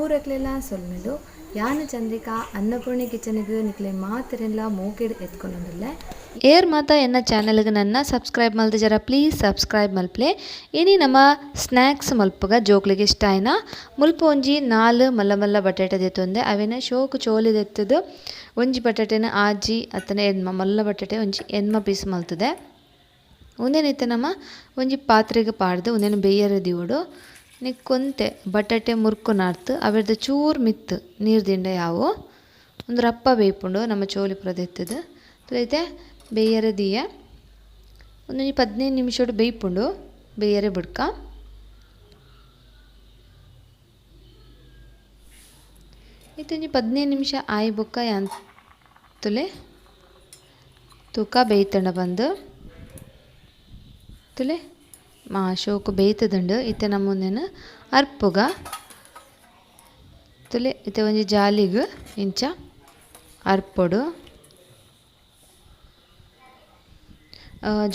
ಪೂರಕ್ಲೆಲ ಸೊಲ್ಮೆಲು. ಯಾನ್ ಚಂದ್ರಿಕಾ ಅನ್ನಪೂರ್ಣೆ ಕಿಚನ್ಗ್ ನಿಕ್ಲೆ ಮಾತೆರೆನ್ಲ ಮೋಕೆಡ್ ಎದ್ಕೊನೊಂದುಲ್ಲೆ. ಏರ್ ಮಾತ ಎನ್ನ ಚಾನೆಲ್ಗ್ ನನ್ನ ಸಬ್ಸ್ಕ್ರೈಬ್ ಮಲ್ದಿಜರ ಪ್ಲೀಸ್ ಸಬ್ಸ್ಕ್ರೈಬ್ ಮಲ್ಪಲೆ. ಇನಿ ನಮ ಸ್ನ್ಯಾಕ್ಸ್ ಮಲ್ಪುಗ ಜೋಕ್ಲೆಗ್ ಇಷ್ಟ ಆಯಿನ ಮುಲ್ಪ ಒಂಜಿ 4 ಮಲ್ಲ ಮಲ್ಲ ಬಟಾಟೆ ದೆತ್ತೊಂದೆ ಅವೆನ್ ಶೋಕು ಚೋಲಿ ದೆತ್ತುದು ಒಂಜಿ ಬಟಾಟೆನ ಆಜಿ ಅತ್ತನ ಎಣ್ಮ ಮಲ್ಲ ಬಟಾಟೆ ಒಂಜಿ ಎಣ್ಮ ಪೀಸ್ ಮಲ್ತದೆ. ಉಂದೆನ್ ಇತ್ತೆ ನಮ ಒಂಜಿ ಪಾತ್ರೆಗ್ ಪಾಡ್ದು ಉಂದೆನ್ ಬೇಯರೆ ದೀವೊಡು. ನಿಕ್ಕೊಂತೆ ಬಟಾಟೆ ಮುರ್ಕುನಾರ್ತು ಅವೆರ್ದ ಚೂರ್ ಮಿತ್ತು ನೀರ್ ದಿಂಡ ಯಾವು ಉಂದು ರಪ್ಪ ಬೇಯ್ಪುಂಡು ನಮ್ಮ ಚೋಲಿ ಪೂರ ದೆತ್ತುದು. ಇತ್ತೆ ಬೇಯರೆ ದೀಯ ಒಂದೊಂಜಿ 15 ನಿಮಿಷಡ್ ಬೇಯ್ಪುಂಡು ಬೇಯರೆ ಬುಡ್ಕ. ಇತ್ತೆ ಒಂಜಿ 15 ನಿಮಿಷ ಆಯಿ ಬೊಕ್ಕ ಯಾನ್ ತುಲೆ ತೂಕ ಬೇಯ್ತಂಡ ಬಂದು ತುಲೆ ಮಾ ಶೋಕು ಬೇಯ್ತದುಂಡು. ಇತ್ತೆ ನಮ್ಮುಂದೆನ್ ಅರ್ಪುಗ ತುಲೆ ಇತ್ತೆ ಒಂಜಿ ಜಾಲಿಗ್ ಇಂಚ ಅರ್ಪೊಡು.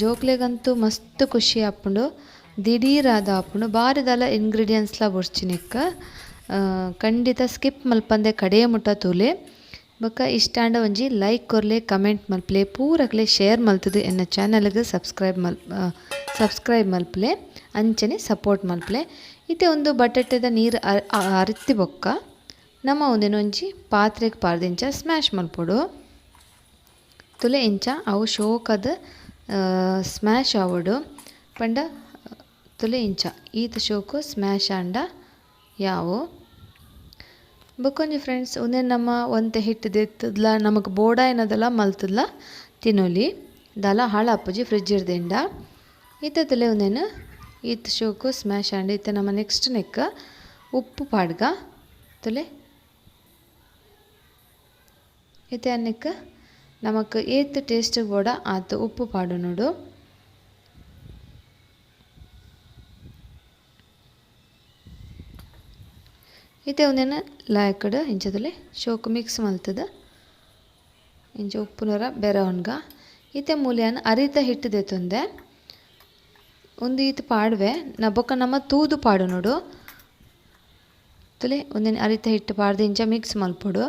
ಜೋಕ್ಲೆಗಂತೂ ಮಸ್ತ್ ಖುಷಿ ಆಪುಂಡು, ದಿಢೀರಾದ ಆಪುಂಡು. ಬಾರಿದಲ ಇಂಗ್ರೀಡಿಯೆಂಟ್ಸ್ಲ ಬೊಡ್ಚಿನೆಕ್ ಖಂಡಿತ ಸ್ಕಿಪ್ ಮಲ್ಪಂದೆ ಕಡೆ ಮುಟ್ಟ ತೂಲೆ. ಬೊಕ್ಕ ಇಷ್ಟಾಂಡ ಒಂಜಿ ಲೈಕ್ ಕೊರ್ಲೆ, ಕಮೆಂಟ್ ಮಲ್ಪಲೆ, ಪೂರಕ್ಲೆ ಶೇರ್ ಮಲ್ತದು ಎನ್ನ ಚಾನಲ್ಗ್ ಸಬ್ಸ್ಕ್ರೈಬ್ ಮಲ್ಪಲೆ, ಅಂಚನೆ ಸಪೋರ್ಟ್ ಮಲ್ಪಲೆ. ಇತ್ತೆ ಒಂದು ಬಟಾಟೆದ ನೀರು ಅರಿತಿ ಬೊಕ್ಕ ನಮ್ಮ ಒಂದೇನು ಒಂಜಿ ಪಾತ್ರೆಗ್ ಪಾಡ್ದು ಇಂಚ ಸ್ಮ್ಯಾಶ್ ಮಲ್ಪೊಡು. ತುಲೆ ಇಂಚ ಅವು ಶೋಕದ ಸ್ಮ್ಯಾಶ್ ಆವೊಡು ಪಂಡ ತುಲೆ ಇಂಚ ಈತ್ ಶೋಕು ಸ್ಮ್ಯಾಶ್ ಆಂಡ ಯಾವು. ಬೊಕ್ಕೊಂಜಿ ಫ್ರೆಂಡ್ಸ್ ಉಂದೆನ್ ನಮ್ಮ ಒಂತೆ ಹಿಟ್ಟು ದೆತ್ತುದ್ಲ ನಮಕ್ ಬೋಡಾಯಿನದಲ ಮಲ್ತುದ್ಲ ತಿನೊಲಿ, ದಾಲ ಹಾಳಾಪುಜಿ ಫ್ರಿಜ್ ಇರ್ದಿಂಡ. ಇತ್ತೆ ತುಲೆ ಉಂದೆನ್ ಈತ್ ಶೋಕು ಸ್ಮ್ಯಾಶ್ ಆಂಡ ಇತ್ತೆ ನಮ್ಮ ನೆಕ್ಸ್ಟ್ ನೆಕ್ ಉಪ್ಪು ಪಾಡ್ಗ. ತುಲೆ ಇತ್ತೆ ಅನ್ನೆಕ್ ನಮಕ್ ಏತ್ ಟೇಸ್ಟ್ ಬೋಡ ಆತ್ ಉಪ್ಪು ಪಾಡು ನೋಡು. ಇತ್ತೆ ಉಂದೆನ್ ಲಾಯ್ಕಡ್ ಇಂಚ ತುಲೆ ಶೋಕು ಮಿಕ್ಸ್ ಮಲ್ತದ ಇಂಚ ಉಪ್ಪುನೊರ ಬೆರವನ್ಗ. ಇತ್ತೆ ಮೂಲ್ಯಾನ್ ಅರಿತ ಹಿಟ್ಟು ದೆತ್ತೊಂದೆ ಉಂದು ಈತ್ ಪಾಡ್ವೆ ನ ಬೊಕ್ಕ ನಮ್ಮ ತೂದು ಪಾಡು ನೋಡು. ತುಲೆ ಉಂದೆನ್ ಅರಿತ ಹಿಟ್ಟು ಪಾಡ್ದು ಇಂಚ ಮಿಕ್ಸ್ ಮಲ್ಪೊಡು.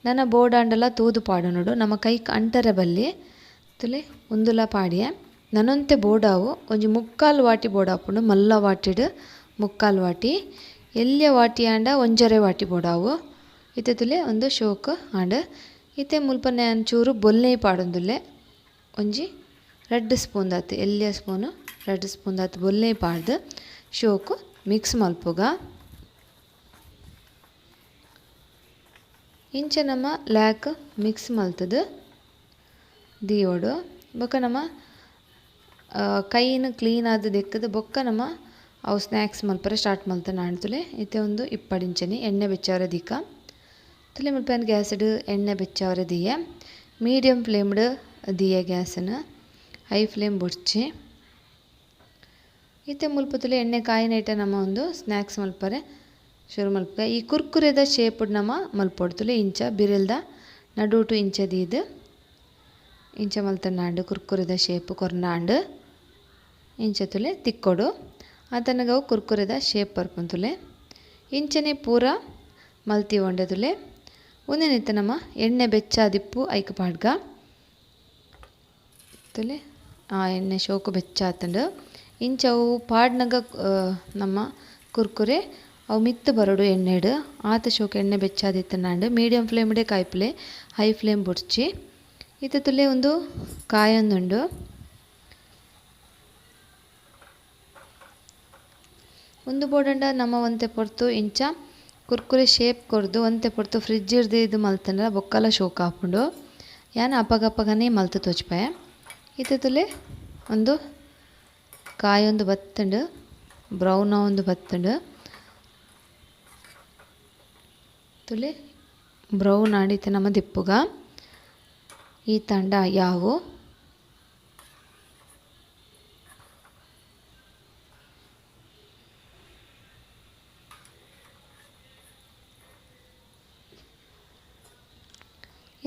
ನನ ಬೋಡಾಂಡಲ ತೂದು ಪಾಡು ನೋಡು, ನಮ್ಮ ಕೈಕ್ ಅಂಟರೆ ಬಲ್ಲಿ. ತುಲೆ ಉಂದುಲ ಪಾಡಿಯೆ ನನೊಂತೆ ಬೋಡಾವು ಒಂಜಿ ಮುಕ್ಕಾಲು ವಾಟಿ ಬೋಡಾಪುಂಡು, ಮಲ್ಲ ವಾಟಿಡ್ ಮುಕ್ಕಾಲು ವಾಟಿ, ಎಲ್ಯ ವಾಟಿ ಆಂಡ ಒಂಜರೆ ವಾಟಿ ಬೋಡಾವು. ಇತ್ತೆ ತುಲೆ ಒಂದು ಶೋಕ್ ಆಂಡ್. ಇತ್ತೆ ಮುಲ್ಪನೆ ಚೂರು ಬೊಲ್ನೈ ಪಾಡೊಂದುಲ್ಲೆ ಒಂಜಿ ರಡ್ಡ್ ಸ್ಪೂನ್ ದಾತ್, ಎಲ್ಯ ಸ್ಪೂನು ರಡ್ಡ್ ಸ್ಪೂನ್ ದಾತ್ ಬೊಲ್ನೈ ಪಾಡ್ದು ಶೋಕು ಮಿಕ್ಸ್ ಮಲ್ಪುಗ. ಇಂಚ ನಮ್ಮ ಲ್ಯಾಕ್ ಮಿಕ್ಸ್ ಮಲ್ತದು ದೀವೊಡು. ಬೊಕ್ಕ ನಮ್ಮ ಕೈನ್ ಕ್ಲೀನ್ ಆದ್ ದೆಕ್ಕದು ಬೊಕ್ಕ ನಮ್ಮ ಅವು ಸ್ನ್ಯಾಕ್ಸ್ ಮಲ್ಪರೆ ಸ್ಟಾರ್ಟ್ ಮಲ್ತನ ಆಂಡ್ ತುಲೆ. ಇತ್ತೆ ಒಂದು ಇಪ್ಪಡಿಂಚನೆ ಎಣ್ಣೆ ಬೆಚ್ಚಾವರೆ ದೀಕ. ತುಲೆ ಮುಲ್ಪನ್ ಗ್ಯಾಸ್ಡ್ ಎಣ್ಣೆ ಬೆಚ್ಚಾವರೆ ದೀಯ, ಮೀಡಿಯಂ ಫ್ಲೇಮ್ಡ್ ದೀಯ ಗ್ಯಾಸನ್, ಹೈ ಫ್ಲೇಮ್ ಬೊಡ್ಚಿ. ಇತ್ತೆ ಮುಲ್ಪ ತುಲೆ ಎಣ್ಣೆ ಕಾಯಿನೈಟ ನಮ್ಮ ಒಂದು ಸ್ನ್ಯಾಕ್ಸ್ ಮಲ್ಪರೆ ಶುರು ಮಲ್ಪುಗ. ಈ ಕುರ್ಕುರೆದ ಶೇಪುಡ್ ನಮ ಮಲ್ಪೊಡು. ತುಲೆ ಇಂಚ ಬಿರೆಲ್ದ ನಡುಟು ಇಂಚ ದೀದ್ ಇಂಚ ಮಲ್ತನಾಂಡ್ ಕುರ್ಕುರೆದ ಶೇಪ್ ಕೊರ್ನಾಂಡ್ ಇಂಚ ತುಲೆ ತಿಕ್ಕೊಡು. ಆತನಗ ಅವು ಕುರ್ಕುರೆದ ಶೇಪ್ ಬರ್ಪುಂಡು ತುಲೆ. ಇಂಚನೆ ಪೂರ ಮಲ್ತಿ ಒಂಡೆ ತುಲೆ. ಉಂದೆನಿತ್ತೆ ನಮ ಎಣ್ಣೆ ಬೆಚ್ಚಾದಿಪ್ಪು ಐಕ್ ಪಾಡ್ಗ. ತುಲೆ ಆ ಎಣ್ಣೆ ಶೋಕು ಬೆಚ್ಚಾತಂಡು. ಇಂಚ ಅವು ಪಾಡ್ನಗ ನಮ್ಮ ಕುರ್ಕುರೆ ಅವು ಮಿತ್ತು ಬರೊಡು ಎಣ್ಣೆಡ್. ಆತ ಶೋಕು ಎಣ್ಣೆ ಬೆಚ್ಚಾದಿತ್ತನಾಂಡ್ ಮೀಡಿಯಂ ಫ್ಲೇಮ್ಡೆ ಕಾಯ್ಪುಲೆ, ಹೈ ಫ್ಲೇಮ್ ಬೊಡ್ಚಿ. ಇತ್ತೆ ತುಲೆ ಒಂದು ಕಾಯೊಂದುಂಡು. ಒಂದು ಬೋಡಂಡ ನಮ್ಮ ಒಂತೆ ಪೊರ್ತು ಇಂಚ ಕುರ್ಕುರೆ ಶೇಪ್ ಕೊರ್ದು ಒಂತೆ ಪೊರ್ತು ಫ್ರಿಜ್ ಇರ್ದು ಇದು ಮಲ್ತಂಡ ಬೊಕ್ಕಲ ಶೋಕ್ ಆಪುಂಡು. ಯಾನ್ ಅಪಗಪಗನೇ ಮಲ್ತು ತೋಜ್ಪೆ. ಇತ್ತೆ ತುಲೆ ಒಂದು ಕಾಯೊಂದು ಬತ್ತುಂಡು, ಬ್ರೌನ್ ಒಂದು ಬತ್ತುಂಡು. ತುಲೆ ಬ್ರೌನ್ ಆಂಡ್ ಇತ್ತೆ ನಮ್ಮ ದಿಪ್ಪುಗ ಈ ತಂಡ ಯಾವು.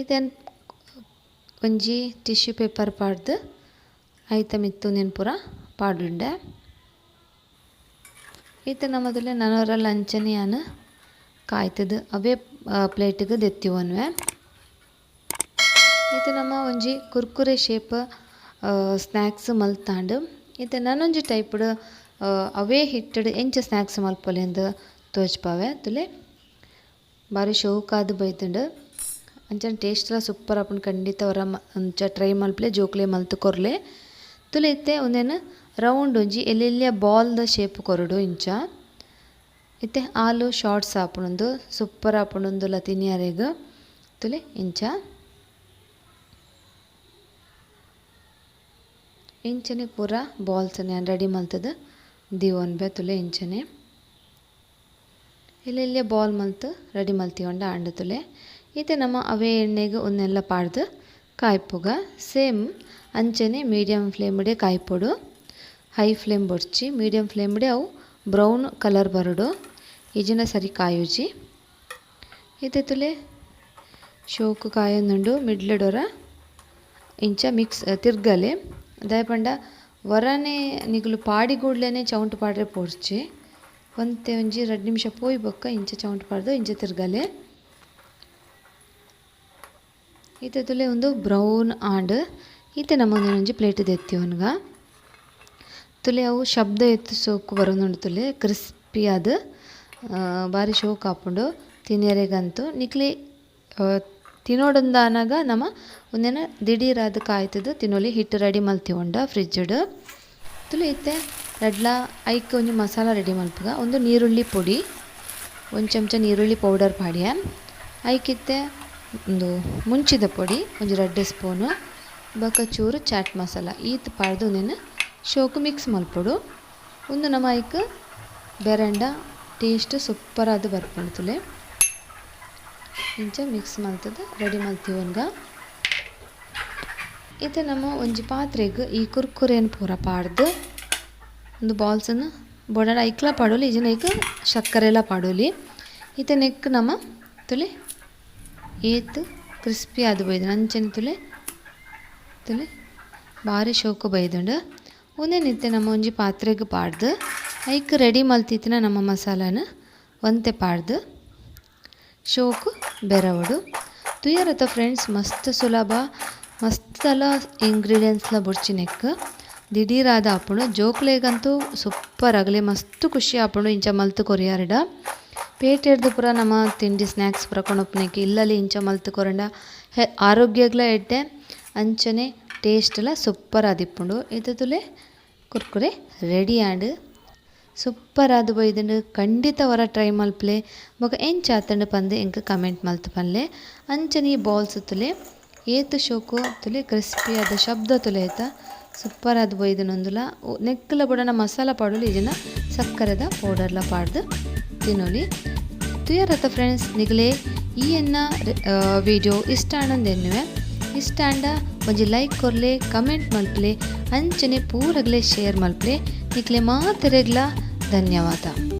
ಇದೇನ್ ಒಂಜಿ ಟಿಶ್ಯೂ ಪೇಪರ್ ಪಾಡ್ದು ಐತ ಮಿತ್ತು ಉಂದೆನ್ ಪೂರ ಪಾಡುಂಡೆ. ಇತ್ತೆ ನಮದುಲ್ಲೆ ನನೊರ ಲಂಚನೆ ಯಾನ್ ಕಾಯ್ತದ ಅವೇ ಪ್ಲೇಟ್ಗೆ ದೆತ್ತಿವೊನ್ವೆ. ಇತ್ತೆ ನಮ್ಮ ಒಂಜಿ ಕುರ್ಕುರೆ ಶೇಪ್ ಸ್ನ್ಯಾಕ್ಸ್ ಮಲ್ತಾಂಡ್. ಇತ್ತೆ ನನೊಂಜಿ ಟೈಪ್ಡ್ ಅವೇ ಹಿಟ್ಟಡ್ ಎಂಚ ಸ್ನ್ಯಾಕ್ಸ್ ಮಲ್ಪೊಲಿ ತೋಜ್ಪಾವೆ. ತುಲೆ ಬಾರಿ ಶೋಕಾದ್ ಬೈದ್ಂಡ್. ಅಂಚನೆ ಟೇಸ್ಟ್ ಲ ಸೂಪರ್ ಆಪುಂಡು. ಖಂಡಿತ ಒರ ಅಂಚ ಟ್ರೈ ಮಲ್ಪಲೆ, ಜೋಕ್ಲೆ ಮಲ್ತ್ ಕೊರ್ಲೆ. ತುಲೆ ಇತ್ತೆ ಉಂದೆನ್ ರೌಂಡ್ ಒಂಜಿ ಎಲ್ಲೆಲ್ಯ ಬಾಲ್ ದ ಶೇಪ್ ಕೊರೊಡು ಇಂಚ. ಇತ್ತೆ ಆಲು ಶಾರ್ಟ್ಸ್ ಆಪುಂಡು, ಸೂಪರ್ ಆಪುಂಡುಂದುಲ ತಿನಿಯರೆಗ್. ತುಲೆ ಇಂಚ ಇಂಚನೆ ಪೂರ ಬಾಲ್ಸ್ ಯಾನ್ ರೆಡಿ ಮಲ್ತದ ದಿವೊನ್ಬೆ. ತುಲೆ ಇಂಚನೆ ಎಲ್ಲೆಲ್ಯ ಬಾಲ್ ಮಲ್ತ್ ರೆಡಿ ಮಲ್ತಿಗೊಂಡ ಆಂಡ. ತುಲೆ ಇತ್ತೆ ನಮ್ಮ ಅವೇ ಎಣ್ಣೆಗೆ ಉಂದೆಲ್ಲ ಪಾಡ್ದು ಕಾಯ್ಪುಗ. ಸೇಮ್ ಅಂಚನೆ ಮೀಡಿಯಂ ಫ್ಲೇಮ್ಡೆ ಕಾಯ್ಪೊಡು, ಹೈ ಫ್ಲೇಮ್ ಬೊಡ್ಚಿ. ಮೀಡಿಯಂ ಫ್ಲೇಮ್ಡೆ ಅವು ಬ್ರೌನ್ ಕಲರ್ ಬರಡು, ಇಜಿನ ಸರಿ ಕಾಯುಜಿ. ಇತ್ತೆ ತುಲೆ ಶೋಕು ಕಾಯೊಂದುಂಡು. ಮಿಡ್ಲಡೊರ ಇಂಚ ಮಿಕ್ಸ್ ತಿರ್ಗಲೆ. ದಾಯೆ ಪಂಡ ವರನೆ ನಿಗುಲು ಪಾಡಿ ಕೂಡ್ಲೆನೆ ಚೌಂಟು ಪಾಡ್ರೆ ಪೋಡ್ಚಿ. ಒಂತೆ ಒಂಜಿ 2 ನಿಮಿಷ ಪೋಯಿ ಬೊಕ್ಕ ಇಂಚ ಚೌಂಟು ಪಾಡ್ದು ಇಂಚ ತಿರ್ಗಲೆ. ಇತ್ತೆ ತುಲೆ ಒಂದು ಬ್ರೌನ್ ಆಂಡ್. ಇತ್ತೆ ನಮ್ಮ ಒಂಜಿ ಪ್ಲೇಟ್ ದೆತ್ತಿವೊನ್ಗ. ತುಲೆ ಅವು ಶಬ್ದ ಎತ್ತು ಸೋಕು ಬರೊಂದುಂಡು. ತುಲೆ ಕ್ರಿಸ್ಪಿ ಆದ್ ಬಾರಿ ಶೋಕು ಆಪುಂಡು ತಿನಿಯರೆಗಂತೂ. ನಿಕ್ಲೆ ತಿನೊಡುಂದಾನಗ ನಮ ಉಂದೆನ ದಿಡೀರಾದ್ ಕಾಯ್ತದ ತಿನೊಲಿ. ಹಿಟ್ಟು ರೆಡಿ ಮಲ್ತಿವೊಂಡ ಫ್ರಿಜ್ಡ್. ತುಲೆ ಇತ್ತೆ ರಡ್ಲ ಐಕ್ ಒಂಜಿ ಮಸಾಲ ರೆಡಿ ಮಲ್ಪುಗ. ಒಂದು ನೀರುಳ್ಳಿ ಪೊಡಿ, 1 ಚಮಚ ನೀರುಳ್ಳಿ ಪೌಡರ್ ಪಾಡ್ಯ. ಐಕಿತ್ತೆ ಒಂದು ಮುಂಚಿದ ಪೊಡಿ ಒಂಜಿ 2 ಸ್ಪೂನು, ಬೊಕ ಚೂರು ಚಾಟ್ ಮಸಾಲ ಈತ್ ಪಾಡ್ದು ಉಂದೆನ್ ಶೋಕು ಮಿಕ್ಸ್ ಮಲ್ಪೊಡು. ಉಂದು ನಮ ಐಕ್ ಬೆರಂಡ ಟೇಸ್ಟ್ ಸೂಪರ್ ಆದ್ ಬರ್ಪುಂಡು. ತುಲೆ ಇಂಚ ಮಿಕ್ಸ್ ಮಲ್ತದ ರೆಡಿ ಮಲ್ತಿವೊನ್ಗ. ಇತ್ತೆ ನಮ ಒಂಜಿ ಪಾತ್ರೆಗ್ ಈ ಕುರ್ಕುರೆನ್ ಪೂರ ಪಾಡ್ದು ಒಂದು ಬಾಲ್ಸನ್ ಬೋಡಾಂಡ ಐಕ್ಲ ಪಾಡೊಲಿ, ಇಜ್ಜಿಂಡ ಐಕ್ ಸಕ್ಕರೆಲ ಪಾಡೊಲಿ. ಇತ್ತೆ ನೆಕ್ ನಮ ತುಲೆ ಏತ್ ಕ್ರಿಸ್ಪಿ ಆದ್ ಬೈದ್ಂಡ್ ಅಂಚನೆ ತುಲೆ ತುಲೆ ಬಾರಿ ಶೋಕು ಬೈದ್ಂಡ್. ಉಂದೆನ್ ಇತ್ತೆ ನಮ ಒಂಜಿ ಪಾತ್ರೆಗ್ ಪಾಡ್ದು ಐಕ್ ರೆಡಿ ಮಲ್ತಿತ್ತಿನ ನಮ್ಮ ಮಸಾಲನ್ ಒಂತೆ ಪಾಡ್ದು ಶೋಕು ಬೆರವೊಡು. ತೂಯರತ ಫ್ರೆಂಡ್ಸ್, ಮಸ್ತ್ ಸುಲಭ, ಮಸ್ತ್ ಇಂಗ್ರೀಡಿಯೆಂಟ್ಸ್ಲ ಬೊಡ್ಚಿ ನೆಕ್ ದಿಡೀರಾದ ಆಪುಂಡು. ಜೋಕ್ಲೆಗಂತೂ ಸೂಪರ್ ಆಗಲಿ, ಮಸ್ತ್ ಖುಷಿ ಆಪುಂಡು ಇಂಚ ಮಲ್ತ್ ಕೊರಿಯರ್ಡ. ಪೇಟೆರ್ದ್ ಪೂರ ನಮ ತಿಂಡಿ ಸ್ನ್ಯಾಕ್ಸ್ ಪೂರ ಕೊನೊಪುನೆಕ್ ಇಲ್ಲಲಿ ಇಂಚ ಮಲ್ತ್ ಕೊರಂಡ ಆರೋಗ್ಯಗ್ಲ ಎಡ್ಡೆ, ಅಂಚನೆ ಟೇಸ್ಟ್ಲ ಸೂಪರ್ ಆದಿಪ್ಪುಂಡು. ಇತ್ತೆ ತುಲೆ ಕುರ್ಕುರೆ ರೆಡಿ ಆಂಡ್, ಸೂಪರ್ ಆದ್ ಬೈದ್ಂಡ್. ಖಂಡಿತ ಒರ ಟ್ರೈ ಮಲ್ಪಲೆ. ಬೊಕ ಎಂಚ ಆತ್ಂಡ್ ಪಂದ್ ಎಂಕ್ ಕಮೆಂಟ್ ಮಲ್ತ್ ಪನ್ಲೆ. ಅಂಚನೆ ಈ ಬಾಲ್ಸ್ ತುಲೆ ಏತ್ ಶೋಕು ತುಲೆ ಕ್ರಿಸ್ಪಿ ಆದ ಶಬ್ದ ತುಲೆ ಆಯ್ತಾ ಸೂಪರ್ ಆದ್ ಬೈದ್ಂಡ್. ಉಂದುಲ ನೆಕ್ಕ್ಲ ಬೋಡಾಂಡ ಮಸಾಲ ಪಾಡೊಲಿ, ಇಜ್ಜಿಂಡ ಸಕ್ಕರೆದ ಪೌಡರ್ಲ ಪಾಡ್ದು ತಿನೊಲಿ. ತೂಯರತ ಫ್ರೆಂಡ್ಸ್, ನಿಗಲೆ ಈ ಎನ್ನ ವಿಡಿಯೋ ಇಷ್ಟ ಆಂಡ್ ಎನ್ನುವೆ. ಇಷ್ಟ ಆಂಡ ಒಂಜಿ ಲೈಕ್ ಕೊರ್ಲೆ, ಕಮೆಂಟ್ ಮಲ್ಪಲೆ, ಅಂಚನೆ ಪೂರಗ್ಲೆ ಶೇರ್ ಮಲ್ಪಲೆ. ನಿಕ್ಲೆ ಮಾತೆರೆಗ್ಲ ಧನ್ಯವಾದ.